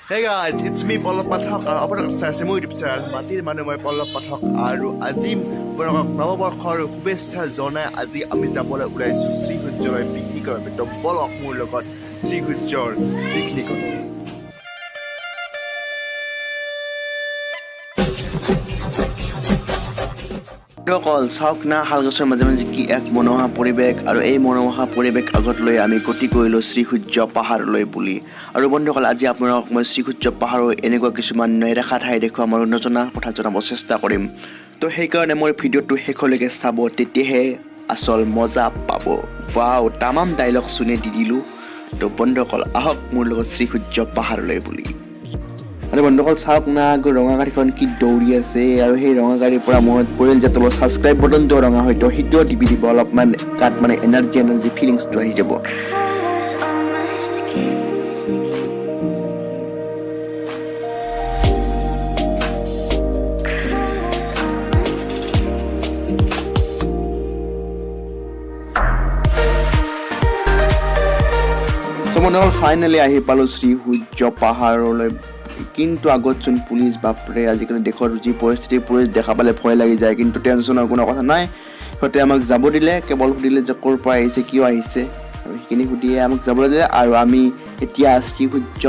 Hey guys, it's me, Pallav Pathak, আৰু আপোনালোক চাই আছে মোৰ ইউটিউব চেনেল মাটিৰ মানুহ। মই পল্লৱ পাঠক আৰু আজি আপোনালোকক নৱবৰ্ষৰ শুভেচ্ছা জনাই আজি আমি যাবলৈ ওলাইছোঁ শ্ৰীসূৰ্যলৈ পিকনিকৰ বাবে। তো বলক মোৰ লগত শ্ৰীসূৰ্যৰ পিকনিকত। বন্ধুসকল, চাওক না, শালগছৰ মাজে মাজে কি এক মনোমোহা পৰিৱেশ। আৰু এই মনোমোহা পৰিৱেশ আগত লৈ আমি গতি কৰিলোঁ শ্ৰীসূৰ্য পাহাৰলৈ বুলি। আৰু বন্ধুসকল, আজি আপোনালোকক মই শ্ৰীসূৰ্য পাহাৰৰ এনেকুৱা কিছুমান নেদেখা ঠাই দেখুৱাম আৰু নজনা কথা জনাব চেষ্টা কৰিম। তো সেইকাৰণে মোৰ ভিডিঅ'টো শেষলৈকে চাব, তেতিয়াহে আচল মজা পাব। ৱাও, তামাম ডাইলগ চুনে দি দিলোঁ। তো বন্ধুসকল, আহক মোৰ লগত শ্ৰীসূৰ্য পাহাৰলৈ বুলি। আৰু বন্ধুসকল, চাওক না, আকৌ ৰঙা গাড়ীখন কি দৌৰি আছে। আৰু সেই ৰঙা গাড়ীৰ পৰা মনত পৰিল যে তলৰ ছাবস্ক্ৰাইব বটনটো ৰঙা, হয়তো সেইটোও টিপি দিব। অলপমান গাত মানে এনাৰ্জি এনাৰ্জি ফিলিংছটো আহি যাব। On my skin. Colors on my skin. ত' বন্ধুসকল, ফাইনেলি আহি পালোঁ শ্ৰী সূৰ্য পাহাৰলৈ। কিন্তু আগতচোন পুলিচ, বাপৰে! আজিকালি দেশৰ যি পৰিস্থিতি, পুলিচ দেখা পালে ভয় লাগি যায়। কিন্তু টেনশ্যনৰ কোনো কথা নাই, সিহঁতে আমাক যাব দিলে। কেৱল সুধিলে যে ক'ৰ পৰা আহিছে, কিয় আহিছে, আৰু সেইখিনি সুধিয়ে আমাক যাবলৈ দিলে। আৰু আমি এতিয়া শ্ৰী সূৰ্য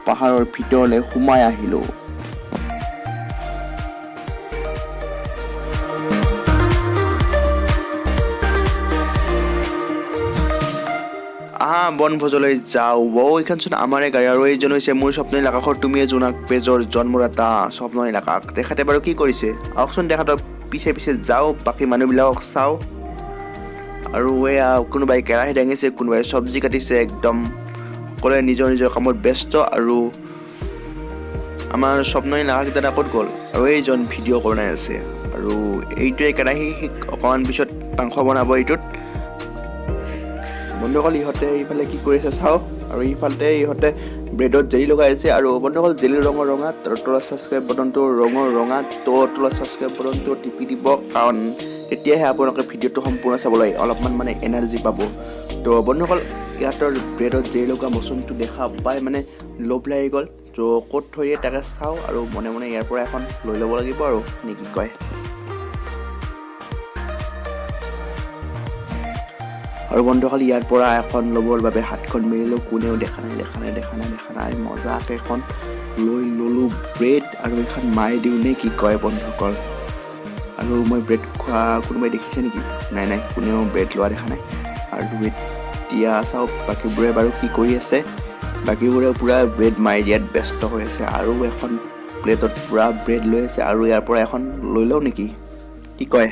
পাহাৰৰ ভিতৰলৈ সোমাই আহিলোঁ। আহা, বনভোজলৈ যাওঁ। ও, এইখনচোন আমাৰে গাড়ী। আৰু এইজন হৈছে মোৰ স্বপ্নীল আকাশৰ তুমিয়ে জোনাক পেজৰ জন্মদাতা স্বপ্নীল আকাশ। তেখেতে বাৰু কি কৰিছে? আহকচোন, তেখেতৰ পিছে পিছে যাওঁ, বাকী মানুহবিলাকক চাওঁ। আৰু এয়া কোনোবাই কেৰাহী দাঙিছে, কোনোবাই চব্জি কাটিছে, একদম সকলোৱে নিজৰ নিজৰ কামত ব্যস্ত। আৰু আমাৰ স্বপ্নীল আকাশ দাদা ক'ত গ'ল? আৰু এইজন ভিডিঅ' বনাই আছে। আৰু এইটোৱে কেৰাহী, অকণমান পিছত মাংস বনাব এইটোত। বন্ধুসকল, ইহঁতে এইফালে কি কৰিছে চাওঁ। আৰু ইফালে ইহঁতে ব্ৰেডত জেলি লগাই আছে। আৰু বন্ধুসকল, জেলিৰ ৰঙৰ ৰঙা আৰু তলত ছাবস্ক্ৰাইব বটনটো ৰঙৰ ৰঙা। তো তলত ছাবস্ক্ৰাইব বটনটো টিপি দিব, কাৰণ তেতিয়াহে আপোনালোকে ভিডিঅ'টো সম্পূৰ্ণ চাবলৈ অলপমান মানে এনাৰ্জি পাব। তো বন্ধুসকল, ইহঁতৰ ব্ৰেডত জেলি লগোৱা মচনটো দেখা পাই মানে লোভ লাগি গ'ল। তো ক'ত থৈ দিয়ে তাকে চাওঁ আৰু মনে মনে ইয়াৰ পৰা এখন লৈ ল'ব লাগিব আৰু, নে কি কয়? আৰু বন্ধুসকল, ইয়াৰ পৰা এখন ল'বৰ বাবে হাতখন মেলিলোঁ। কোনেও দেখা নাই, দেখা নাই, দেখা নাই, দেখা নাই। মজাকে এখন লৈ ল'লোঁ ব্ৰেড আৰু এইখন মাৰি দিওঁ, নে কি কয় বন্ধুসকল? আৰু মই ব্ৰেড খোৱা কোনোবাই দেখিছে নেকি? নাই নাই, কোনেও ব্ৰেড লোৱা দেখা নাই। আৰু এতিয়া চাওক, বাকীবোৰে বাৰু কি কৰি আছে। বাকীবোৰে পূৰা ব্ৰেড মাৰি দিয়াত ব্যস্ত হৈ আছে আৰু এখন প্লেটত পূৰা ব্ৰেড লৈ আছে। আৰু ইয়াৰ পৰা এখন লৈ লওঁ নেকি, কি কয়?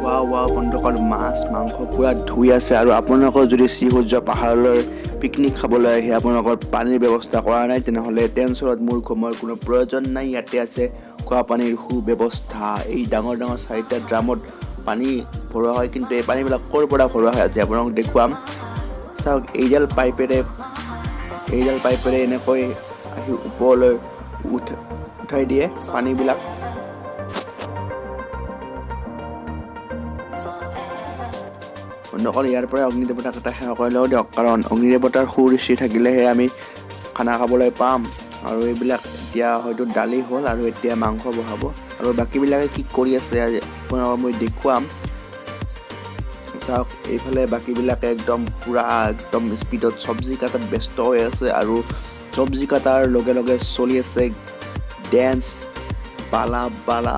ৱাও ৱাও, বন্ধুসকল, মাছ মাংস পূৰা ধুই আছে। আৰু আপোনালোকৰ যদি শ্ৰীসূৰ্য পাহাৰলৈ পিকনিক খাবলৈ আহি আপোনালোকৰ পানীৰ ব্যৱস্থা কৰা নাই, তেনেহ'লে টেনশ্যনত মূৰ ঘমোৱাৰ কোনো প্ৰয়োজন নাই। ইয়াতে আছে খোৱা পানীৰ সু-ব্যৱস্থা। এই ডাঙৰ ডাঙৰ চাৰিটা ড্ৰামত পানী ভৰোৱা হয়। কিন্তু এই পানীবিলাক ক'ৰ পৰা ভৰোৱা হয়, আজি আপোনালোকক দেখুৱাম। চাওক, এইডাল পাইপেৰে এনেকৈ আহি ওপৰলৈ উঠাই দিয়ে পানীবিলাক। বন্ধুসকল, ইয়াৰ পৰাই অগ্নি দেৱতাক এটা সেৱা কৰি লওঁ দিয়ক, কাৰণ অগ্নি দেৱতাৰ সুদৃষ্টি থাকিলেহে আমি খানা খাবলৈ পাম। আৰু এইবিলাক এতিয়া হয়তো দালি হ'ল আৰু এতিয়া মাংস বহাব। আৰু বাকীবিলাকে কি কৰি আছে, আজি আপোনালোকক মই দেখুৱাম। চাওক, এইফালে বাকীবিলাকে একদম পূৰা একদম স্পীডত চব্জি কাটাত ব্যস্ত হৈ আছে। আৰু চব্জি কটাৰ লগে লগে চলি আছে ডেন্স, বালা বালা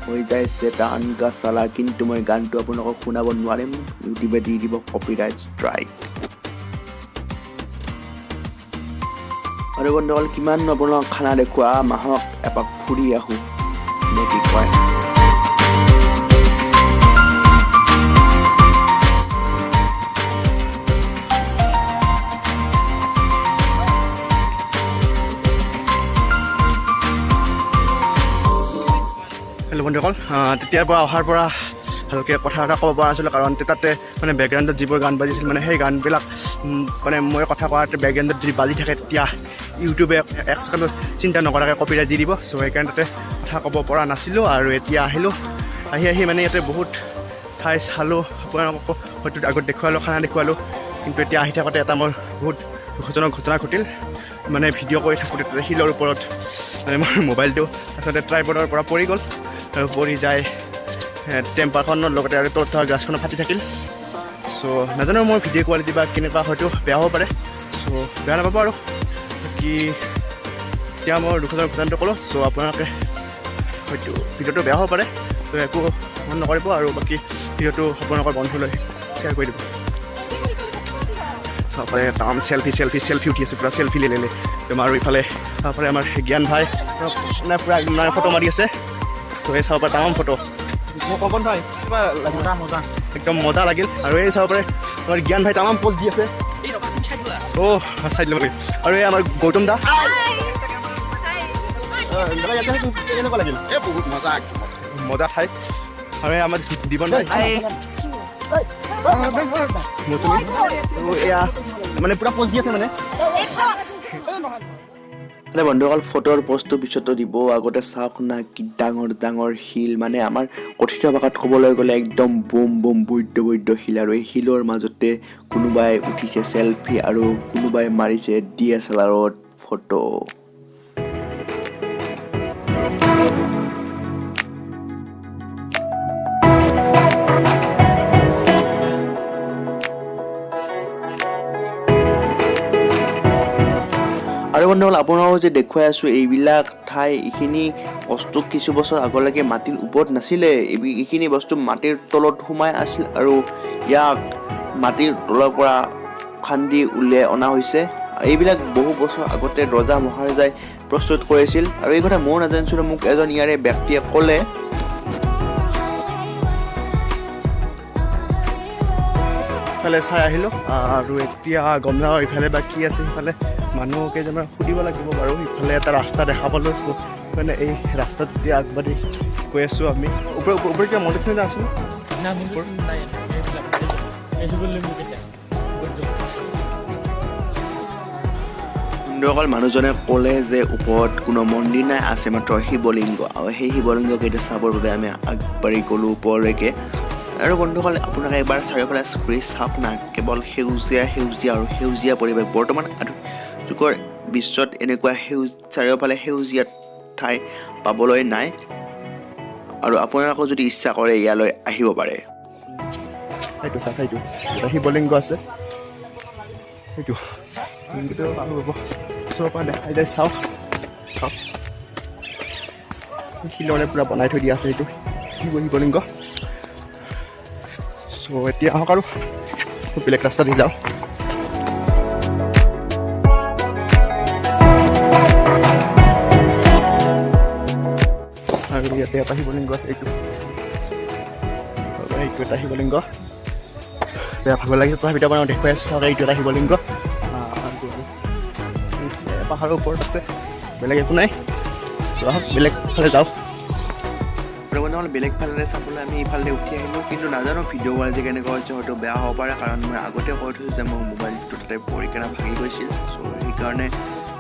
হৈ যায় চেতান কা চালা। কিন্তু মই গানটো আপোনালোকক শুনাব নোৱাৰিম, ইউটিউবে দি দিব কপিৰাইট ষ্ট্ৰাইক। আৰু বন্ধুসকল, কিমান আপোনালোকক খানা দেখুওৱা, আহক এপাক ফুৰি আহোঁ, নে কি কয়? হেল্ল' বন্ধুসকল, তেতিয়াৰ পৰা অহাৰ পৰা ভালকৈ কথা এটা ক'ব পৰা নাছিলোঁ, কাৰণ তাতে মানে বেকগ্ৰাউণ্ডত যিবোৰ গান বাজিছিল, মানে সেই গানবিলাক মানে মই কথা কোৱাতে বেকগ্ৰাউণ্ডত যদি বাজি থাকে, তেতিয়া ইউটিউবে এক ছেকেণ্ডত চিন্তা নকৰাকৈ কপিৰাইট দি দিব। চ' সেইকাৰণে তাতে কথা ক'ব পৰা নাছিলোঁ। আৰু এতিয়া আহিলোঁ, আহি আহি মানে ইয়াতে বহুত ঠাই চালোঁ, আপোনালোককো হয়তো আগত দেখুৱালোঁ, খানা দেখুৱালোঁ। কিন্তু এতিয়া আহি থাকোঁতে এটা মোৰ বহুত দুখজনক ঘটনা ঘটিল। মানে ভিডিঅ' কৰি থাকোঁতে তাতে শিলৰ ওপৰত মানে মোৰ মোবাইলটো আচলতে ট্ৰাইপডৰ পৰা পৰি গ'ল আৰু পৰি যায় টেম্পাৰখনৰ লগতে আৰু তলত থকা গ্লাছখনো ফাটি থাকিল। চ' নাজানো মোৰ ভিডিঅ' কোৱালিটি বা কেনেকুৱা, হয়তো বেয়া হ'ব পাৰে। চ' বেয়া নাপাব। আৰু বাকী এতিয়া মই দুখজনক ঘটনাটো ক'লোঁ। চ' আপোনালোকে হয়তো ভিডিঅ'টো বেয়া হ'ব পাৰে, ত' একো মন নকৰিব আৰু বাকী ভিডিঅ'টো আপোনালোকৰ বন্ধুলৈ শ্বেয়াৰ কৰি দিব। চাব পাৰে, তামাম চেলফি চেলফি চেলফি উঠি আছে, পূৰা চেলফি লে লে একদম। আৰু ইফালে তাৰপৰা আমাৰ জ্ঞান ভাই মানে পূৰা একদম মানে ফটো মাৰি আছে। চ' এই চাব পাৰে, তামাম ফটো। কপন ভাই, কিবা লাগিল? মজা মজা। একদম মজা লাগিল। আৰু এই চাব পাৰে, আমাৰ জ্ঞান ভাই তামাম প'জ দি আছে। অ' চাই ল'ব লাগিব। আৰু এই আমাৰ গৌতম দা। দাদা, ইয়াতে আহি কেনেকুৱা লাগিল? এই বহুত মজা, একদম। মজা ঠাই। আৰু এই আমাৰ জীৱন ভাই, মৌচুমী, আৰু এয়া মানে পূৰা প'জ দি আছে মানে। মানে বন্ধুসকল, ফটোৰ পষ্টটো পিছতো দিব, আগতে চাওক না কি ডাঙৰ ডাঙৰ শিল। মানে আমাৰ কথিত ভাষাত ক'বলৈ গ'লে একদম বোম বোম বৈদ্য বৈদ্য শিল। আৰু এই শিলৰ মাজতে কোনোবাই উঠিছে চেলফি আৰু কোনোবাই মাৰিছে ডিএছএলআৰত ফটো। আৰু বন্ধুসকল, আপোনালোকক যে দেখুৱাই আছোঁ এইবিলাক ঠাই, এইখিনি বস্তু কিছু বছৰ আগলৈকে মাটিৰ ওপৰত নাছিলে। এইখিনি বস্তু মাটিৰ তলত সোমাই আছিল আৰু ইয়াক মাটিৰ তলৰ পৰা খান্দি উলিয়াই অনা হৈছে। এইবিলাক বহু বছৰ আগতে ৰজা মহাৰজাই প্ৰস্তুত কৰিছিল আৰু এই কথা ময়ো নাজানিছিলোঁ, মোক এজন ইয়াৰে ব্যক্তিয়ে ক'লে। ইফালে চাই আহিলোঁ আৰু এতিয়া গম নাপাওঁ ইফালে বা কি আছে। সিফালে মানুহ কেইজনমান সুধিব লাগিব বাৰু। ইফালে এটা ৰাস্তা দেখা পালোঁ। চ' মানে এই ৰাস্তাত এতিয়া আগবাঢ়ি গৈ আছোঁ আমি। ওপৰে ওপৰে কিবা মন্দিৰ চন্দিৰ আছে? না, মন্দিৰ নাই। এইবিলাক এই শিৱলিংগ কেইটা। বন্ধুসকল, মানুহজনে ক'লে যে ওপৰত কোনো মন্দিৰ নাই, আছে মাত্ৰ শিৱলিংগ। আৰু সেই শিৱলিংগ কেইটা চাবৰ বাবে আমি আগবাঢ়ি গ'লোঁ ওপৰলৈকে। আৰু বন্ধুসকল, আপোনালোকে এবাৰ চাৰিওফালে ঘূৰি চাওক না, কেৱল সেউজীয়া সেউজীয়া আৰু সেউজীয়া পৰিৱেশ। বৰ্তমান আধুনিক যুগৰ বিশ্বত এনেকুৱা চাৰিওফালে সেউজীয়া ঠাই পাবলৈ নাই। আৰু আপোনালোকেও যদি ইচ্ছা কৰে ইয়ালৈ আহিব পাৰে। সেইটো চা, সেইটো এটা শিৱলিংগ আছে। সেইটো লিংগটো ভাল হ'ব, ওচৰৰ পৰা দেখাই যায়। চাওক চাওক, শিলৰে পূৰা বনাই থৈ দিয়া আছে সেইটো শিৱলিংগ। চ' এতিয়া আহক আৰু বেলেগ ৰাস্তা দি যাওঁ। আৰু ইয়াতে এটা শিৱলিংগ আছে, এইটো এইটো এটা শিৱলিংগ। বেয়া ভাগৰ লাগিছে, তথাপিতো আপোনাক দেখুৱাই আছোঁ। চাওক, এইটো এটা শিৱলিংগ আৰু পাহাৰৰ ওপৰত আছে, বেলেগ একো নাই। চ' আহক, বেলেগ ফালে যাওঁ। আৰু বন্ধুসকল, বেলেগ ফালেৰে চাবলৈ আমি ইফালে উঠি আহিলোঁ, কিন্তু নাজানো ভিডিঅ' কোৱালিটি কেনেকুৱা হৈছে, হয়তো বেয়া হ'ব পাৰে, কাৰণ মই আগতে কৈ থৈছোঁ যে মোৰ মোবাইলটো তাতে পৰি কেনে ভাগি গৈছিল। চ' সেইকাৰণে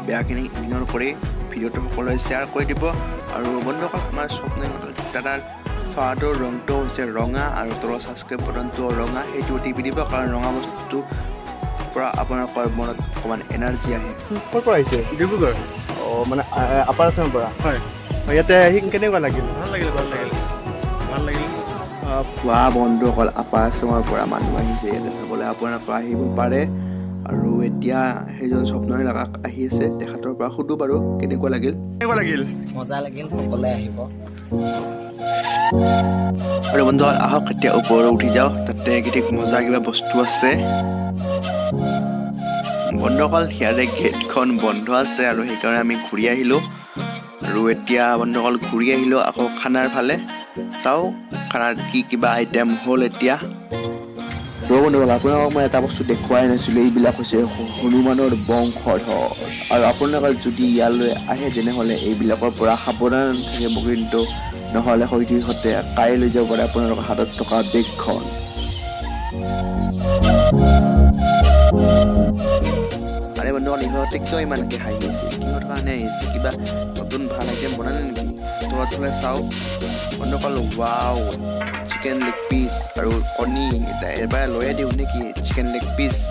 বেয়াখিনি ইগন'ৰ কৰি ভিডিঅ'টো সকলোৱে শ্বেয়াৰ কৰি দিব। আৰু বন্ধুসকল, আমাৰ স্বপ্ন দাদাৰ চাৰ্টৰ ৰংটো হৈছে ৰঙা আৰু তলৰ ছাবস্ক্ৰাইব বটনটো ৰঙা, সেইটো টিপি দিব, কাৰণ ৰঙা বস্তুটোৰ পৰা আপোনালোকৰ মনত অকণমান এনাৰ্জি আহে। ক'ৰ পৰা আহিছে? ডিব্ৰুগড়। অঁ, মানে আপাৰ আছামৰ পৰা? হয়। অঁ, ইয়াতে আহি কেনেকুৱা লাগিল? ভাল লাগিল, ভাল লাগিল, ভাল লাগিল। খোৱা বন্ধুসকল, আপাৰ আছামৰ পৰা মানুহ আহিছে ইয়াতে চাবলৈ, আপোনালোকে আহিব পাৰে। আৰু এতিয়া সেইজন স্বপ্ননীল আকাশ আহি আছে, তেখেতৰ পৰা সুধো বাৰু কেনেকুৱা লাগিল। কেনেকুৱা লাগিল? মজা লাগিল, সকলোৱে আহিব। আৰু বন্ধুসকল, আহক এতিয়া ওপৰত উঠি যাওঁ, তাতে কেতিয়া মজা কিবা বস্তু আছে। বন্ধুসকল, ইয়াৰে গেটখন বন্ধ আছে আৰু সেইকাৰণে আমি ঘূৰি আহিলোঁ। আৰু এতিয়া বন্ধুসকল, ঘূৰি আহিলোঁ আকৌ খানাৰ ফালে। চাওঁ খানাত কি কিবা আইটেম হ'ল এতিয়া। ৰ'ব বন্ধুসকল, আপোনালোকক মই এটা বস্তু দেখুৱাই নাছিলোঁ। এইবিলাক হৈছে হনুমানৰ বংশধৰ। আৰু আপোনালোকে যদি ইয়ালৈ আহে তেনেহ'লে এইবিলাকৰ পৰা সাৱধান থাকিব কিন্তু, নহ'লে হয়তো ইহঁতে কাঢ়ি লৈ যাব পাৰে আপোনালোকৰ হাতত থকা বেগখন। আৰে বন্ধুসকল, ইহঁতে কিয় ইমানকৈ হাঁহি আছে? কিহৰ কাৰণে আহিছে? কিবা নতুন ভাল আইটেম বনালে নেকি? তলত ফালে চাওক বন্ধুসকল, ৱাও, চিকেন লেগ পিচ আৰু কণী এটা এবাৰ লৈয়ে দিওঁ নেকি? Chicken leg piece.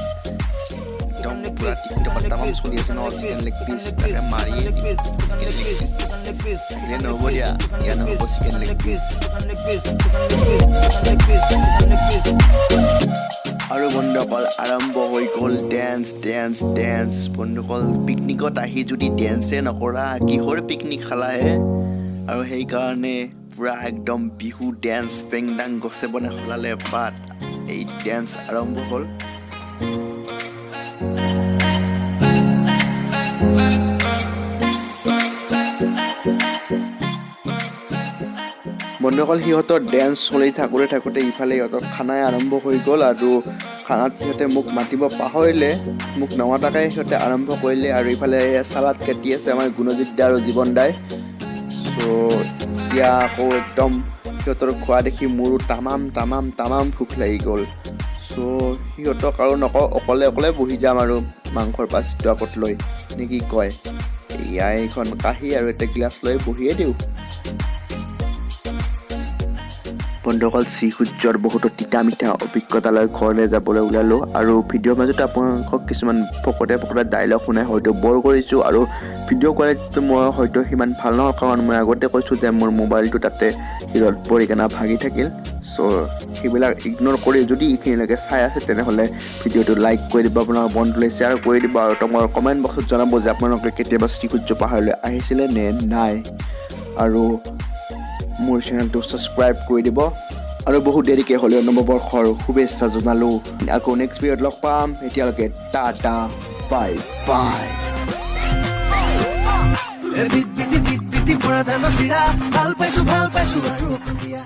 পূৰা টিকটকত তামাম চলি আছে ন চিকেন লেগ পিচ, তাকে মাৰিয়ে দিম চিকেন লেগ পিচ। থাকিলে নহ'ব দিয়া, ইয়াত নহ'ব চিকেন লেগ পিচ। আৰু বন্ধুসকল, আৰম্ভ হৈ গ'ল ডেন্স, ডেন্স, ডেন্স। বন্ধুসকল, পিকনিকত আহি যদি ডেন্সে নকৰা, কিহৰ পিকনিক খালাহে? আৰু সেইকাৰণে পূৰা একদম বিহু ডেন্স, টেং ডাং গছে বনে সলালে পাত, এই ডেন্স আৰম্ভ হ'ল। বন্ধুসকল, সিহঁতৰ ডেন্স চলি থাকোঁতে থাকোঁতে ইফালে সিহঁতৰ খানাই আৰম্ভ হৈ গ'ল। আৰু খানাত সিহঁতে মোক মাতিব পাহৰিলে, মোক নমাতাকে সিহঁতে আৰম্ভ কৰিলে। আৰু ইফালে চালাড কাটি আছে আমাৰ গুণজিত দা আৰু জীৱন দাই। চ' এতিয়া আকৌ একদম সিহঁতৰ খোৱা দেখি মোৰো তামাম তামাম তামাম ভোক লাগি গ'ল। চ' সিহঁতক আৰু নকওঁ, অকলে অকলে বহি যাম আৰু মাংসৰ পাচিটো আগত লৈ, নে কি কয়? এয়া এইখন কাঁহী আৰু এটা গিলাচ লৈ বহিয়ে দিওঁ। বন্ধুসকল, শ্ৰীসূৰ্যৰ বহুতো তিতা মিঠা অভিজ্ঞতা লৈ ঘৰলৈ যাবলৈ ওলালোঁ। আৰু ভিডিঅ'ৰ মাজতে আপোনালোকক কিছুমান ফকতে ফকতে ডাইলগ শুনাই হয়তো ব'ৰ কৰিছোঁ। আৰু ভিডিঅ' কোৱালিটিটো মই হয়তো সিমান ভাল নহয়, কাৰণ মই আগতে কৈছোঁ যে মোৰ মোবাইলটো তাতে শিলত পৰি কেনে ভাগি থাকিল। চ' সেইবিলাক ইগন'ৰ কৰি যদি এইখিনিলৈকে চাই আছে, তেনেহ'লে ভিডিঅ'টো লাইক কৰি দিব, আপোনাৰ বন্ধুলৈ শ্বেয়াৰ কৰি দিব আৰু তোমাৰ কমেণ্ট বক্সত জনাব যে আপোনালোকে কেতিয়াবা শ্ৰীসূৰ্য পাহাৰলৈ আহিছিলে নে নাই। আৰু মোৰ চেনেলটো ছাবস্ক্ৰাইব কৰি দিব। আৰু বহুত দেৰিকৈ হ'লেও নৱবৰ্ষৰ শুভেচ্ছা জনালোঁ। আকৌ নেক্সট ভিডিঅ'ত লগ পাম। এতিয়ালৈকে টাটা, বাই বাই। বিট বিটি বিট বিটি বৰা ধানৰ চিৰা ভাল পাইছো, ভাল পাইছো আৰু দিয়া।